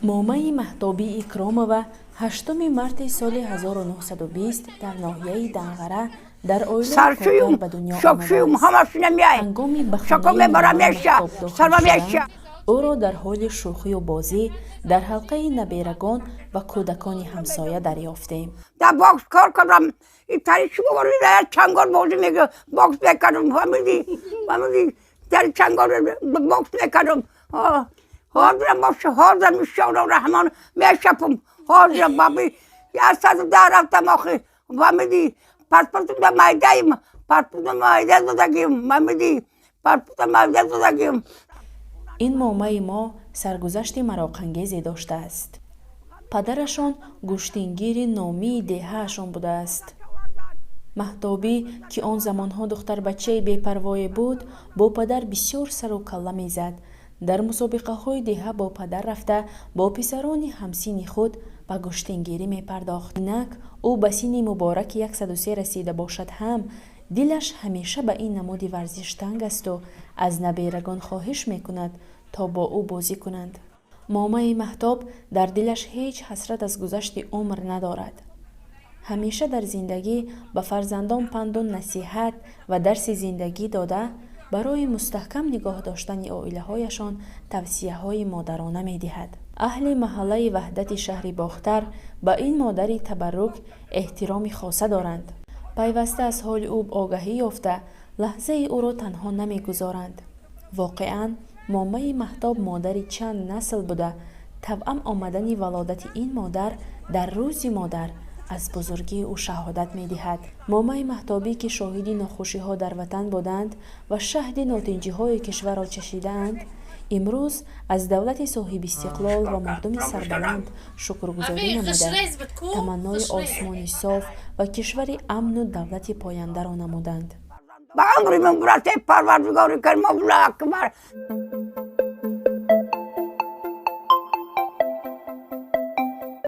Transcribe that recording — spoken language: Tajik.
Момаи Маҳтобӣ Икромова 8 марти соли 1920 дар ноҳияи Данғара дар оилаи коргар ба дунё омадааст. Ҳангоми ба хонаи момаи Маҳтоб дохил шудан, ӯро дар ҳоли шӯхию бозӣ дар ҳалқаи наберагон ва кӯдакони ҳамсоя дарёфтем. Дар бокс кор кардам. Тари шумо чангол бозӣ, бокс мекардам, фаҳмидӣ? Фаҳмидӣ? Дар чангол бокс мекардам. Ҳозирам боша, ҳозирам, иншоалло раҳмон, мешапам. Ҳозирам, баби, 110 рафтам охи, фаҳмидӣ? Паспортам да майдаим, паспортам майда додагим, фаҳмидӣ? Паспортам майда додагим. Ин момаи мо саргузашти мароқангезе доштааст. Падарашон гӯштингири номии деҳаашон будааст. Маҳтобӣ, ки он замонҳо духтарбачаи бепарвое буд, бо падар бисёр сару калла мезад. Дар мусобиқаҳои деҳа бо падар рафта, бо писарони ҳамсинни худ ба гӯштингирӣ мепардохт. Инак ӯ ба синни мубораки 103 расида бошад ҳам, дилаш ҳамеша ба ин намуди варзиш танг асту аз наберагон хоҳиш мекунад, то бо ӯ бозӣ кунанд. Момаи Маҳтоб дар дилаш ҳеҷ ҳасрат аз гузашти умр надорад. Ҳамеша дар зиндагӣ ба фарзандон панду насиҳат ва дарси зиндагӣ дода, барои мустаҳкам нигоҳ доштани оилаҳояшон тавсияҳои модарона медиҳад. Аҳли маҳаллаи Ваҳдати шаҳри Бохтар ба ин модари табаррук эҳтироми хоса доранд. Пайваста аз ҳоли ӯ огаҳӣ ёфта, лаҳзаи ӯро танҳо намегузоранд. Воқеан, момаи Маҳтоб модари чанд насл буда, тавъам омадани валодати ин модар дар Рӯзи модар аз бузургии ӯ шаҳодат медиҳад. Момаи Маҳтобӣ, ки шоҳиди нохушиҳо дар ватан буданд ва шаҳди нотинҷиҳои кишварро чашидаанд, имрӯз аз давлати соҳибистиқлол ва мардуми сарбаланд шукргузорӣ намуда, таманнои осмони соф ва кишвари амну давлати пояндаро намуданд. Ба амри ман бурасте, Парвардигори карим, Аллоҳу акбар.